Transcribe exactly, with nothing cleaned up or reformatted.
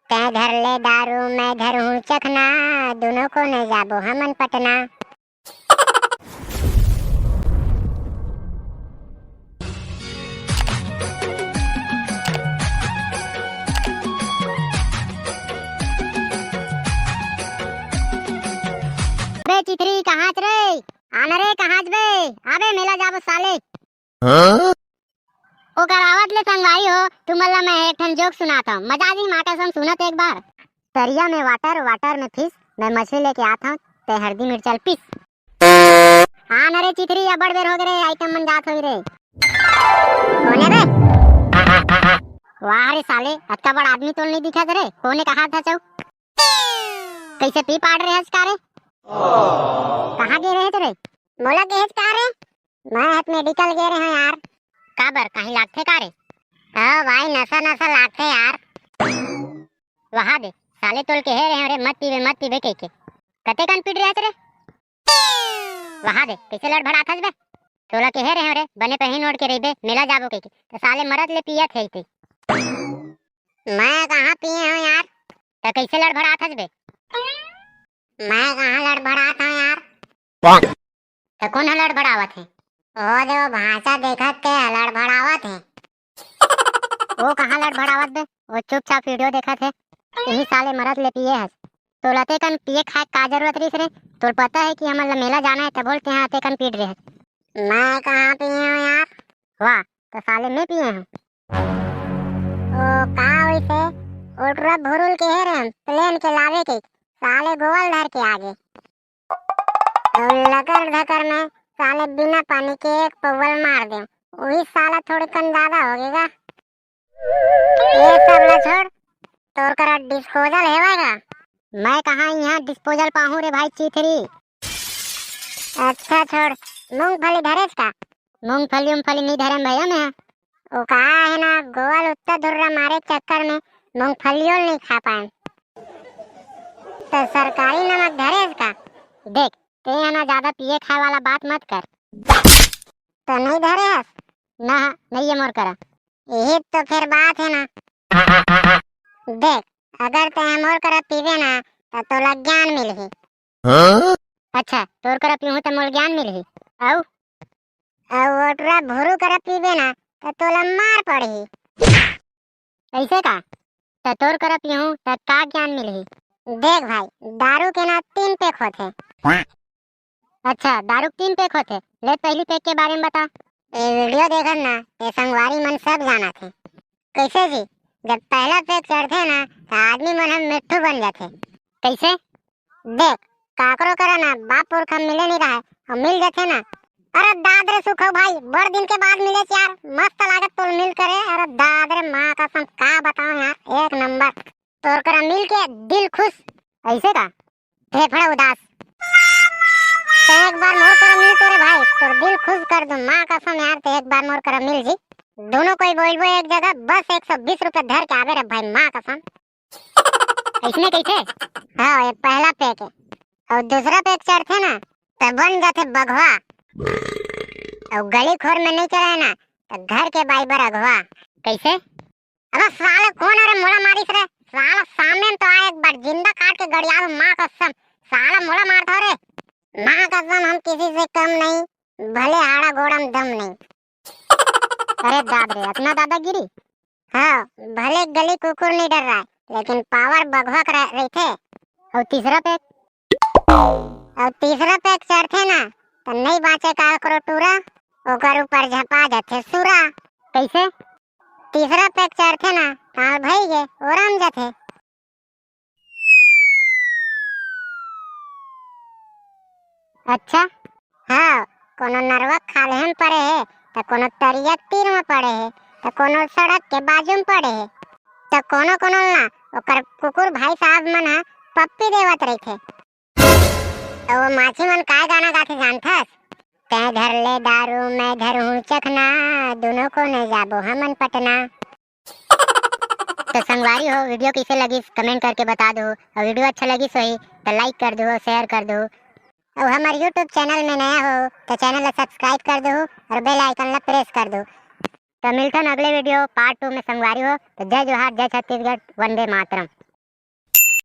तैं धर ले दारू, मैं धरहूँ चखना, दुनों कोने जाबो हमन पटना। बे चिथरी, कहाँ रे? आना रे, कहाँ बे? आबे, मेला जाबो साले। हाँ? ओकर आवत ले संगवारी हो, तुमन ला मैं एक ठन जोक सुनात हौं। मजा आ जाही माँ कसम, सुनत एक बार। तरिया में वाटर, वाटर में फिश, मैं मछली लेके आत हौं, तैं हरदी मिर्चा ल पीस। हाँ न रे चिथरी, अब्बड़ बेर होगे रे, आइटम मन जात होही रे। कोने बे? वाह रे साले, अतका बड़ आदमी तोल नहीं दिखत रे, कोने कहा था चौ? कैसे पी पाड़ रहे हस का रे? कहाँ गे रहे थे रे? मोला गे हस का रे? मैं हत मेडिकल गे रहे हौं यार। काबर, कहीं लागथे का रे? हाँ भाई, नशा नशा लागथे यार। वहा दे, साले तोल के हे रहे हौं रे, मत पीबे, मत पीबे कह के। कते कन पीट रहे हस रे? वहा दे, कैसे लड़भड़ात हस बे? तोला के हे रहे हौं रे, बने पहिन ओढ़ के रहिबे, मेला जाबो कह के। तो साले मरत ले पियत हे इते। मैं कहाँ पिए हौं यार? तो कैसे लड़भड़ात हस बे? मैं कहाँ लड़भड़ात हौं यार? त कोन ह लड़भड़ावत हे? ओ दे, वो भांचा देखत ते ह लड़भड़ावत हे। वो कहाँ लड़भड़ावत बे? वो चुपचाप वीडियो देखत हे। इही साले मरत ले पिए हस। तोला ते कन पिए खाए का जरूरत रहिस रे? तोल पता हे कि हमन ला मेला जाना हे, तब बोलते हैं ते कन पीट रहे हस। मैं कहाँ पिए हौं यार? वाह, तो साले मैं पिए हौं। ओ का वैसे? ओटरा भुरुल के हे रे हम, प्लेन के लावे के, साले गोवल धर के आगे। अउ लकर धकर में साले बिना पानी के एक पौवल मार दे, वही साला थोड़े कन ज्यादा होगे गा। ये सब ला छोड़, तोर करा डिस्पोजल हेवय गा? मैं कहाँ यहाँ डिस्पोजल पाहूँ रे भाई चीथरी। अच्छा छोड़, मूंगफली धरेस का? मूंगफली उंगफली नहीं धरे भैया मैं। वो का है ना, गोवल उत्ता धुर्रा मारे चक्कर में मूंगफलियों नहीं खा पाए। तो सरकारी नमक धरेस का? देख, ते है ना, ज्यादा पिए खाए वाला बात मत कर। तो नहीं धरे हस? ना, नहीं है मोर करा। यही तो फिर बात है ना। देख, अगर ते मोर करा पीबे ना, तो तोला ज्ञान मिलही। हाँ? अच्छा, तोर करा पीहूँ त मोर ज्ञान मिलही। अउ? अउ ओटरा भुरू करा पीबे ना, त तोला मार पड़ही। ऐसे का? त तोर करा पीहूँ, त का ज्ञान मिलही? देख भाई, दारू के ना तीन पैक होथे। अच्छा, दारू के तीन पैक होथे। ले, पहली पैक के बारे में बता। ए वीडियो देखत ना, ए संगवारी मन सब जानत हे। कैसे जी? जब पहला पैक चढ़थे ना, त आदमी मन ह मिट्ठू बन जाथे। कैसे? देख, काकरो करा ना बाप पुरखा मिले नहीं रहा, अउ मिल जाथे ना। अरे दाद रे सुखो भाई, बड़ दिन के बाद मिले यार, मस्त लागत तोल मिल करे। अरे दाद रे माँ कसम का बताऊं यार, एक नंबर। तोर करा मिल के दिल खुश। ऐसे का? फेफड़ा उदास। ते एक बार मोर करा मिल तो रे भाई, तोर दिल खुश कर दूं, माँ कसम यार, ते एक बार मोर करा मिल जी। दोनों कोई बोलबो एक जगह, बस एक सौ बीस रुपए धर के आबे रे भाई, माँ कसम। इसने कैसे? हाँ, ये पहला पैक है। अउ दूसरा पैक चढ़थे ना, त बन जाथे बघवा। अउ गली खोर में नहीं चढ़े ना, त घर के बाई बर अघवा। कैसे? अबे साले कोन हे रे मोला मारिस रे? साला सामने में तो आ एक बार, जिंदा काट के गड़िया दो माँ कसम। साला मोला मारत हो रे। माँ कसम हम किसी से कम नहीं, भले हाड़ा गोड़ा में दम नहीं। अरे दाद रे, अतना दादागिरी? हाँ, भले गली कुकुर नहीं डर रहा है, लेकिन पावर बघवा कर रहिथे। अउ तीसरा पैक? अउ तीसरा पैक चढ़थे ना, त नहीं बाँचे काकरो टूरा, ओकर ऊपर झपा जाथे सूरा। कैसे? तीसरा पैक चढ़थे ना, ताल भई गे, ओराम जाथे। अच्छा? हाँ, कोनो नरवा खाल्हे म पड़े हे, त कोनो तरिया तीर म पड़े हे, त कोनो सड़क के बाजू म पड़े हे, त कोनो कोनो ना ओकर कुकुर भाई साहब मन ह पप्पी देवत रहिथे। अउ वो माछी मन काय गाना गाथे जानथस? तैं धर ले दारू, मैं धरहूँ चखना, दुनों कोने जाबो हमन पटना। तो संगवारी हो, वीडियो कैसे लगिस, कमेंट करके बता दो, और वीडियो अच्छा लगिस होही, तो लाइक कर दो, शेयर कर दो, और हमारे यूट्यूब चैनल में नया हो, तो चैनल ला सब्सक्राइब कर दो और बेल आइकन ला प्रेस कर दो। तो मिलथन अगले वीडियो पार्ट टू में संगवारी हो। तो जय जोहार, जय छत्तीसगढ़, वंदे मातरम।